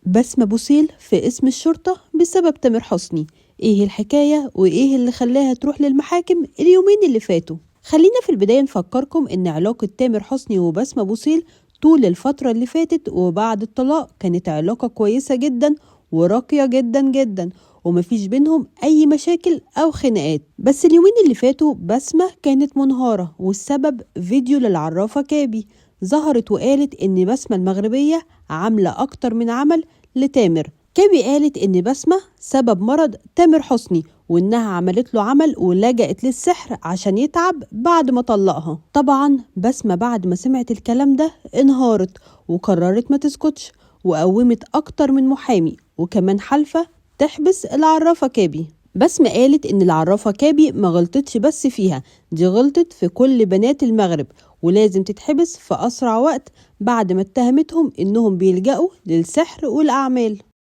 بسمة بوصيل في اسم الشرطة بسبب تامر حسني. ايه الحكاية وايه اللي خلاها تروح للمحاكم اليومين اللي فاتوا؟ خلينا في البداية نفكركم ان علاقة تامر حسني وبسمة بوصيل طول الفترة اللي فاتت وبعد الطلاق كانت علاقة كويسة جدا وراقية جدا جدا، ومفيش بينهم أي مشاكل أو خناقات. بس اليومين اللي فاتوا بسمة كانت منهارة، والسبب فيديو للعرافة كابي ظهرت وقالت إن بسمة المغربية عاملة أكتر من عمل لتامر. كابي قالت إن بسمة سبب مرض تامر حسني، وإنها عملت له عمل ولجأت للسحر عشان يتعب بعد ما طلقها. طبعا بسمة بعد ما سمعت الكلام ده انهارت وقررت ما تسكتش، وقومت أكتر من محامي، وكمان حلفة تحبس العرافة كابي. بسمة قالت إن العرافة كابي ما غلطتش بس فيها، دي غلطت في كل بنات المغرب، ولازم تتحبس في أسرع وقت بعد ما اتهمتهم إنهم بيلجأوا للسحر والأعمال.